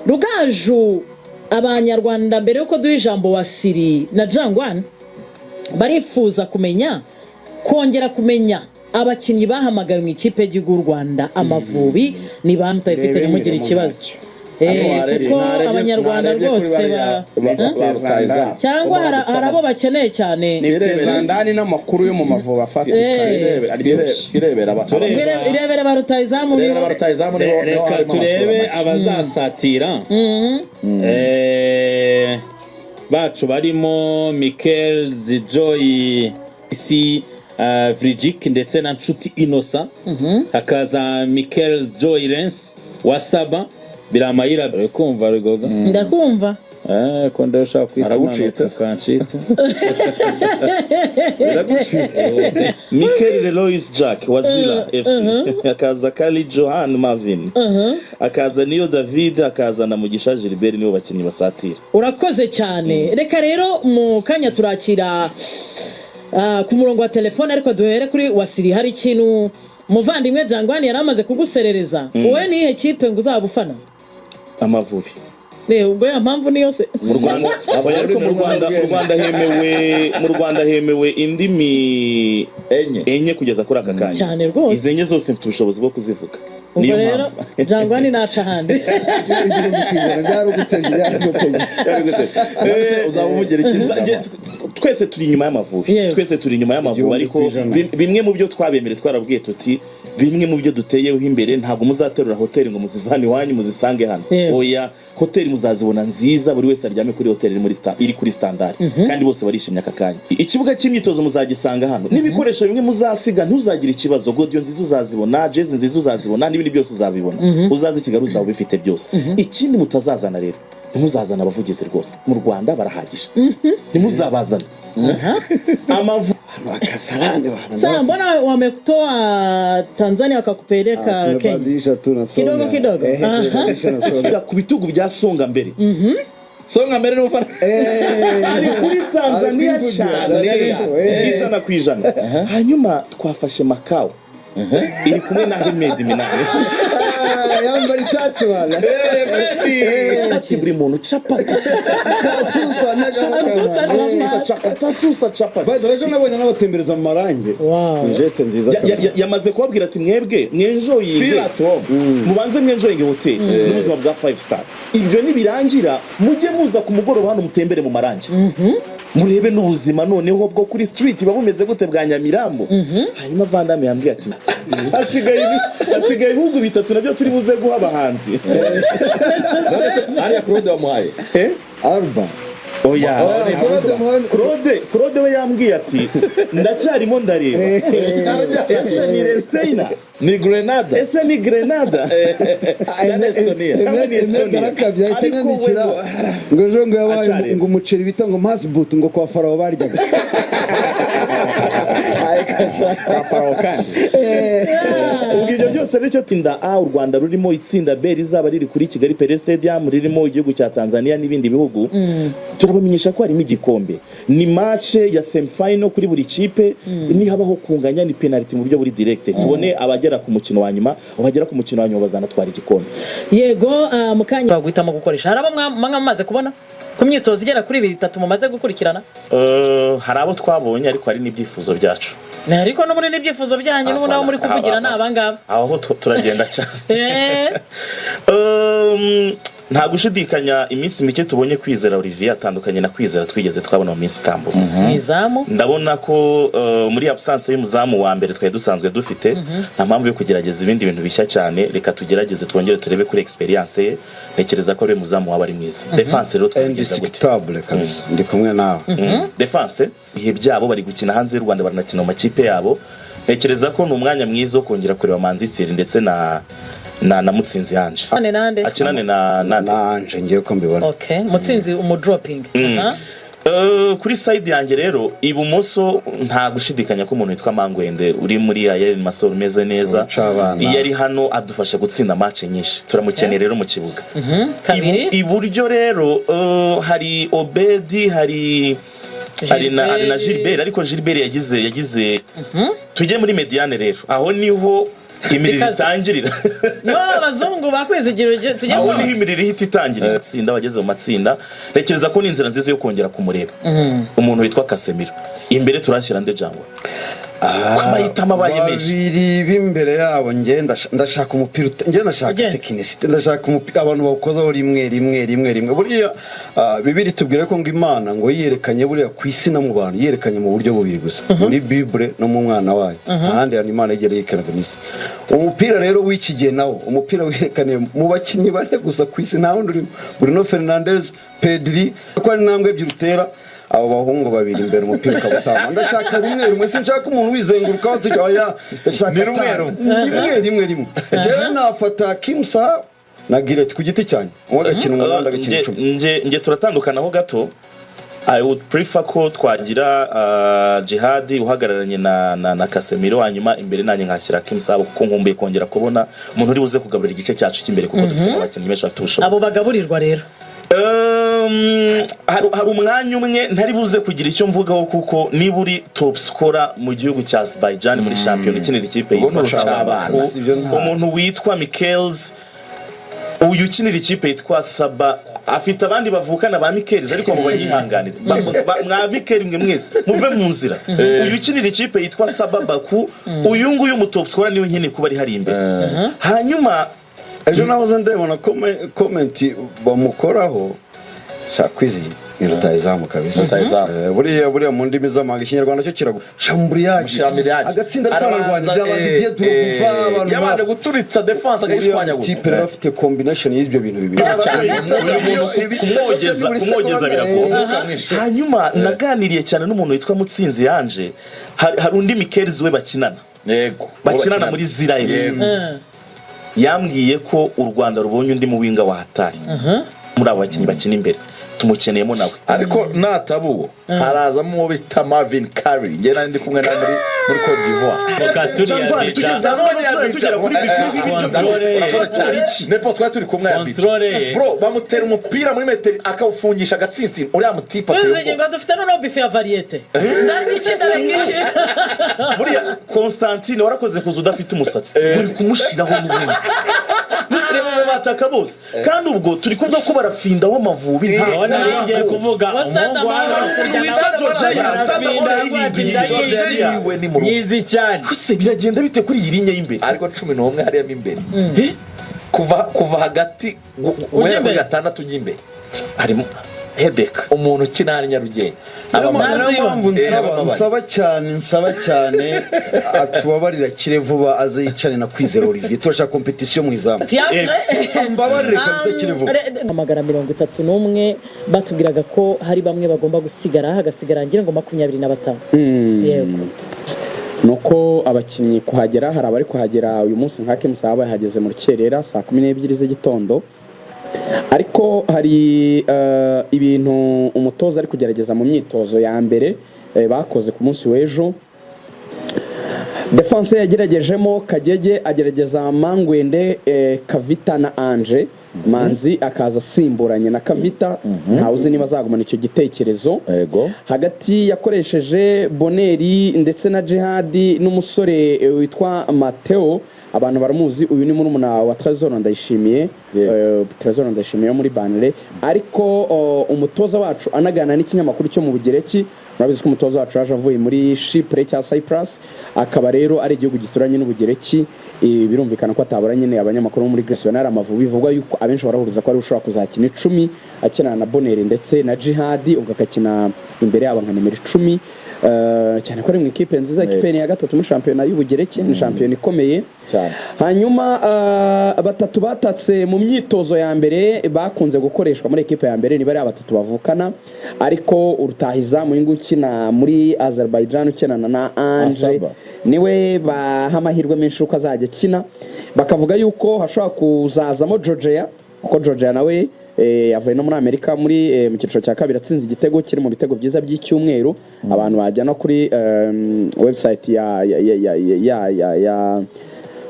Rugaju, Abanyarwanda, mbere yuko duha ijambo wa Siri na Jangwan, barifuza kumenya, kongera kumenya abakinnyi bahamagawe mu ikipe y'igihugu y'u Rwanda Amavubi. Ni ba mutayifite, ntimugire ikibazo. Kuko Abanyarwanda rwose cyangwa hari abo bakeneye cyane. Nifite zandani n'amakuru yo mu Mavubi afatika. Twirebera. Irebere ba rutayizamu. Irebera ba rutayizamu, niho Reka harimo turebe amasura mashya. Abazasatira bacu barimo Mikel Zijoy si Vrijik ndetse na Nshuti Innocent, hakaza Mikel Joy Lens wa Saba Biramayira. Uri kumva, Rugoga? Ndakumva. Ko ndashaka kwita. Aragucitse se? Kancitse. Biragucitse. Mikel Lelois Jack wa Zila FC, akaza Kali Johan Marvin, akaza Niyo David, akaza na Mugisha Gilbert, nibo bakinnyi basatira. Urakoze cyane. Reka rero mu kanya turakira ku murongo wa telefone, ariko duhere kuri Wasiri. Hari ikintu muvandimwe Jangwani yari amaze kuguserereza. Wowe ni iyihe kipe ngo uzaba ufana? Amavubi. Ne, ubwo ya mpamvu niyo se? Mu Rwanda, oya, ariko mu Rwanda hemewe indimi Enye. 4 kugeza kuri aka kanya. Cyane rwose. Izi 4 zose mfite ubushobozi bwo kuzivuga. Ubwo Niyo rero mpamvu. Jangwani naca ahandi. 1000% byaruguteye, byaruguteye. Uzaba uvugira iki? Twese turi inyuma y'Amavubi. Twese turi inyuma y'Amavubi. Igihumbi Ariko ku ijana. bimwe mu byo twabemereye, twarabwiye tuti bimwe mu byo duteyeho imbere, ntabwo muzaterura hoteli ngo muzivane iwanyu muzisange hano. Oya, hoteli muzazibona nziza, buri wese aryame kuri hoteli iri kuri standard, kandi bose barishimye aka kanya. Ikibuga cy'imyitozo muzagisanga hano n'ibikoresho bimwe muzasiga, ntuzagire ikibazo. Godiyo nziza uzazibona, jezi nziza uzazibona, n'ibindi byose uzabibona. Uzaze i Kigali uzaba ubifite byose. Ikindi mutazazana rero, ntimuzazana abavugizi rwose, mu Rwanda barahagije, ntimuzabazana. Wakasarani bana. Sasa mbona wamekutoa Tanzania wakakupeleka Kenya? Tumebadilisha tu na Songa. Kidogo kidogo. Eh, tumebadilisha na Songa. Ku bitugu bya Songa Mbere. Songa Mbere n'umufana. Ari kuri Tanzania Ari kwivugira, cyane. 100%. Hanyuma twafashe Makao, iri kumwe na Hemed Minani. Ah, yambara icyatsi bana. Ati buri muntu capati. Asusa Asusa. Asusa capati, asusa capati. By the way, ejo nabonye n'abatembereza mu marangi. Ni geste nziza kabisa. Yamaze kubabwira ati mwebwe mwenjoyinge. Feel at home. Mubanze mwenjoyinge hoteli n'ubuzima bwa five star. Ibyo nibirangira mujye muza ku mugoroba hano mutembere mu marangi, murebe n'ubuzima noneho bwo kuri street buba bumeze gute bwa Nyamirambo. Hanyuma Vandame yambwiye ati hasigaye ibihugu bitatu nabyo turi buze guha abahanzi. Hariya Claude wamuhaye? Eh? Alba. Oya. Claude Muhani- Claude we yambwiye ati ndacyarimo ndareba, ese ni Resteina? Ni Grenada? Ese ni Grenada? Cyangwa Estonia. Cyangwa ni Estonia. Arakabya, yahise Ariko we anyandikira ngo ejo ngo yabaye Acareba. ngo umuceri bita ngo masbutu, ngo kwa Farawo baryaga. Kwa Farawo kandi. Ubwo ibyo byose nicyo tsinda A u Rwanda rurimo, itsinda B rizaba riri kuri Kigali Pele Stadium, ririmo igihugu cya Tanzania n'ibindi bihugu. Turabamenyesha ko harimo igikombe, ni match ya semifinal kuri buri kipe. Nihabaho kunganya ni penalty mu buryo buri direct, tubone abagera ku mukino wa nyuma. Abagera ku mukino wa nyuma bazanatwara igikombe. Yego, mu kanya baguhitamo gukoresha. Hari abo mwamaze kubona ku myitozo igera kuri ibiri, itatu mumaze gukurikirana? Hari abo twabonye, ariko hari n'ibyifuzo byacu. Ariko n'ubundi n'ibyifuzo byanyu, n'ubundi abo muri kuvugira ni abangaba. Aho turagenda cyane. Nta gushidikanya, iminsi mike tubonye Kwizera Olivier atandukanye na Kwizera twigeze twabona mu minsi itambutse. Mu izamu. Ndabona ko muri absence y'umuzamu wa mbere twari dusanzwe dufite, nta mpamvu yo kugerageza ibindi bintu bishya cyane. Reka tugerageze twongere turebe kuri experience ye. Ntekereza ko ari we muzamu waba ari mwiza. Defense rero twabigenza gute? Indiscutable kabisa, ndi kumwe nawe. Defense, ibihe byabo bari gukina hanze y'u Rwanda, baranakina mu makipe yabo. Ntekereza ko ni umwanya mwiza wo kongera kureba Manzi Thierry ndetse na Mutsinzi Ange. Nande nande? Akinane na nande? Nanje ngiye ko mbibona. Okay, Mutsinzi umudroping. Aha. Kuri side yanjye rero ibumoso, nta gushidikanya ko umuntu witwa Mangwende uri muri Ayeri Masoro umeze neza. Urucabana. Iyo ari hano adufasha gutsinda match nyinshi, turamukeneye rero mu kibuga. Kabiri. Iburyo rero hari Obedi, hari na Gilbert, ariko Gilbert yagize. Tujye muri médiane rero, aho niho Imiriro Bikaze. itangirira. Nibo abazungu bakwizigira tujya Aho kubona. niho imiriro ihita itangirira. Itsinda bageze mu matsinda, ntekereza ko ni inzira nziza yo kongera kumureba umuntu witwa Casemiro. Imbere turashyira nde, Jangwa, ko amahitamo abaye menshi? Babiri b'imbere yabo, njye ndashaka umupira njye ndashaka Ugenda. technicité, ndashaka umupira abantu bawukozaho rimwe rimwe rimwe rimwe. Buriya Bibiri tubwira ko ngo Imana ngo yiyerekanye buriya ku isi no mu bantu, yiyerekanye mu buryo bubiri gusa, muri Bible no mu mwana wayo. Ahandi hantu Imana yigera yerekanaga n'isi. Umupira rero w'iki gihe nawo, umupira wiyerekaniye mu bakinnyi bane gusa ku isi, nta wundi urimo: Bruno Fernandes, Pedri, ko ari intambwe ebyiri utera abo bahungu babiri imbere, umupira ukaba. Ndashaka rimwe rimwe, sinshaka umuntu wizengurukaho, sinshaka, oya, ndashaka Ni rumwe atatu. rumwe. Rimwe rimwe rimwe. Njyewe nafata Kimsa na Gireti ku giti cyanjye, umwe agakina umunani, undi agakina 10. Nge turatandukanaho gato. I would prefer ko twagira Jihad uhagararanye na Casemiro, hanyuma imbere nanjye nkashyira Kim Sabo, kuko nkumbuye kongera kubona umuntu uri buze kugaburira igice cyacu cy'imbere, kuko dufite abakinnyi benshi bafite ubushobozi. Abo bagaburirwa rero. Hari umwanya umwe ntari buze kugira icyo mvugaho, kuko niba uri top scorer mu gihugu cya Azerbaijan muri shampiyona, ikinira ikipe Ubwo yitwa ni urucabana. Sabaku, Si ibyo umuntu witwa Michaels, uyu ukinira ikipe yitwa Saba, afite abandi bavukana ba Michaels, ariko abo banyihanganire. Mwa Michael mwe mwese muve mu nzira. Uyu ukinira ikipe yitwa Saba Baku, uyu nguyu mu top scorer, niwe nkeneye kuba ari hari imbere. Hanyuma Ejo nahoze ndebona comment bamukoraho, shaka kwizigira ni rutahizamu kabisa. Rutahizamu. Buriya mu ndimi z'amahanga, Ikinyarwanda cyo kirago chambriage. Chambriage. Agatsinda ariko ararwanya Arabanza, byaba Didier Drogba, abantu yabanje guturitsa defense uriya akayishwanyaguza. tipe rero afite combination y'ibyo bintu bibiri. Cyane. Uyu muntu kumwogeza biragoye. Hanyuma naganiriye cyane n'umuntu witwa Mutsinzi Yanje, hari undi Michaels we bakinana, bakinana muri Zira FC. Yambwiye ko u Rwanda rubonye undi mu winger wa hatari muri abo bakinnyi bakina imbere, tumukeneyemo nawe. Ariko nataba uwo, harazamo uwo bita Marvin Curry, njye nari ndi kumwe nawe muri Cote d'Ivoire. Cyangwa tugeze hano tugera kuri bifu y'ibiryo byose. Urakoze cyane. Nepo twari turi kumwe ya Abidjan. Contrôle ye. Bro, bamutera umupira muri metero akawufungisha agatsinsino, uriya mutipe ateye Kwizigira ubwoba. ngo dufite noneho bife ya variété, ndarya iki, ndareka iki? Buriya Constantine warakoze kuza udafite umusatsi, uri kumushiraho n'ubundi. Reba abo bataka bose, kandi ubwo turi kuvuga ko barafinda w'Amavubi nta Aho nari ngiye kuvuga Wa Stade umuhungu Amahoro. wawe. Umuntu witwa Georgia, Stade Amahoro yayihinduye Georgia. Yiwe ni mu rugo. Nyizi cyane. Ese biragenda bite kuri iyi ligne y'imbere? Ariko 11 hariyamo imbere, kuva hagati guhera muri imbere. gatandatu ujya imbere Harimo hedeka. Umuntu ukina hano i Nyarugenge. Niyo mpamvu nsaba Abamama. nsaba cyane atubabarira kire vuba, aze yicane na Kwizera Olivier, turashaka compétition mu izamu. Fiacre. Mbabarire kabisa, kire vuba. Hamagara 31, batubwiraga ko hari bamwe bagomba gusigara, hagasigara ngira ngo 25, yego. Nuko abakinnyi kuhagera, hari abari kuhagera uyu munsi nka Kemusaba yahageze mu rukerera saa 12 z'igitondo, ariko hari ibintu umutoza ari kugerageza mu myitozo ya mbere bakoze ku munsi w'ejo. Defense yageragejemo Kagege, agerageza Mangwende, Kavita na Anje Manzi akaza asimburanye na Kavita. Ntawe uzi niba azagumana icyo gitekerezo. Hagati yakoresheje Boneri ndetse na Jihadi n'umusore witwa Mateo, abantu baramuzi, uyu ni murumuna wa Trezor Ndayishimiye. Trezor Ndayishimiye wo muri Banire. Ariko umutoza wacu anaganira n'ikinyamakuru cyo mu Bugereki, murabizi ko umutoza wacu yaje avuye muri Chypre cya Cyprus, akaba rero ari igihugu gituranye n'Ubugereki. Birumvikana ko atabura nyine abanyamakuru bo muri Greece. Ari Amavubi bivugwa yuko abenshi barahuriza ko ari ushobora kuzakina 10, akinana na Boneri ndetse na Jihadi, ubwo agakina imbere yabo nka nimero 10. Cyane ko ari mu ikipe nziza, ikipe ni ya gatatu muri shampiyona y'Ubugereki, ni shampiyona ikomeye. Cyane. Hanyuma batatu batatse mu myitozo ya mbere bakunze gukoreshwa muri ekipe ya mbere ni bariya batatu bavukana, ariko urutahizamu uyu nguyu ukina muri Azerbaijan ukinana na Anje Asaba. niwe baha amahirwe menshi uko azajya akina. Bakavuga yuko hashobora kuzazamo Georgia, kuko Georgia nawe yavuye no muri Amerika muri mu cyiciro cya kabiri, atsinze igitego kiri mu bitego byiza by'icyumweru. Abantu bajya no kuri website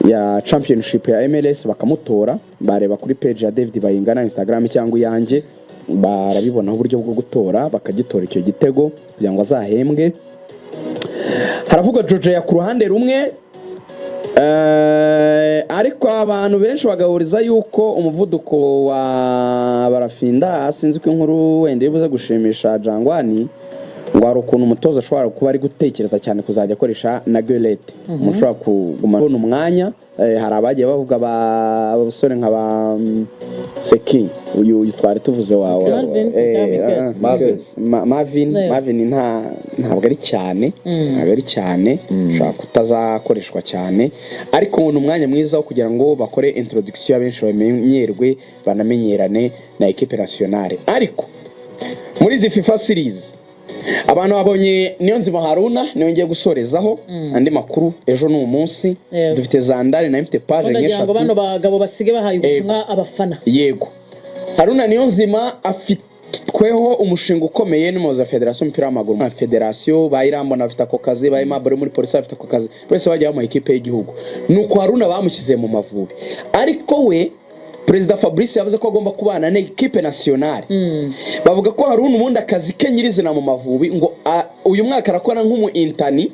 ya championship ya MLS bakamutora, bareba kuri page ya David Bayingana Instagram cyangwa iyanjye, barabibona uburyo bwo gutora, bakagitora icyo gitego kugira ngo azahembwe. Haravugwa Georgia ku ruhande rumwe. Ariko abantu benshi bagahuriza yuko umuvuduko wa Barafinda, sinzi ko inkuru wenda iri buze gushimisha Jangwani, ngo hari ukuntu umutoza ashobora kuba ari gutekereza cyane kuzajya akoresha na Guelette, umuntu ushobora kuguma abona umwanya. Hari abagiye bavuga abasore nka ba Seki, uyu twari tuvuze wawe. Marvin, cyangwa Michael? Marvin. Marvin. Yeah. Marvin ntabwo ari cyane, ntabwo ari cyane, ushobora kutazakoreshwa cyane, ariko ni umwanya mwiza wo kugira ngo bakore introduction, abenshi bamenyerwe, banamenyerane na équipe nationale. Ariko muri izi FIFA series, abantu babonye Niyonzima Haruna, niyo ngiye gusorezaho. Andi makuru ejo ni umunsi. Dufite zandari, nayo mfite page Ndagira ngo nk'eshatu. bano bagabo basige bahaye ubutumwa abafana. Yego, Haruna Niyonzima afitweho umushinga ukomeye n'umuyobozi wa federasiyo y'umupira w'amaguru. Nka federasiyo, ba Irambona bafite ako kazi, ba Aimable muri polisi bafite ako kazi, bose bajya mu ekipe y'igihugu. Nuko Haruna bamushyize mu Mavubi, ariko we Perezida Fabrice yavuze ko agomba kubana na équipe nationale. Bavuga ko Haruna ubundi akazi ke nyirizina mu Mavubi ngo uyu mwaka arakora nk'umu interne,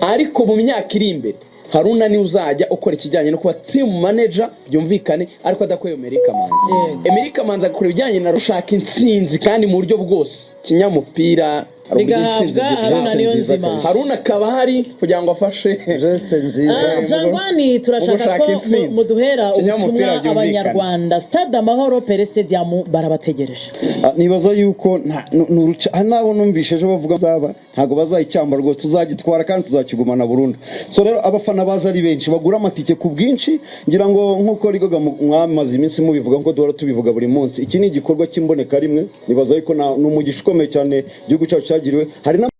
ariko mu myaka iri imbere Haruna niwe uzajya ukora ikijyanye no kuba team manager, byumvikane, ariko adakuye Emery Kamanzi. Emery Kamanzi agakora ibijyanye na rushaka intsinzi, kandi mu buryo bwose kinyamupira hari uburyo intsinzi Bigahabwa zishaka. Haruna Niyonzima. Haruna akaba ahari kugira ngo afashe Geste nziza. Jangwani, turashaka gushaka ko intsinzi. muduhera Kinyamupira ubutumwa byumvikane. Abanyarwanda. Stade Amahoro, Pele Stadium, barabategereje. Nibaza yuko hari n'abo numvishe ejo bavuga zaba ntabwo bazayicyamba rwose, tuzagitwara kandi tuzakigumana burundu. So rero abafana baza ari benshi, bagura amatike ku bwinshi. Ngira ngo nk'uko rigoga mwamaze iminsi mubivuga, nk'uko duhora tubivuga buri munsi, iki ni igikorwa cy'imboneka rimwe. Nibaza yuko ni umugisha ukomeye cyane igihugu cyacu cyagiriwe. Hari na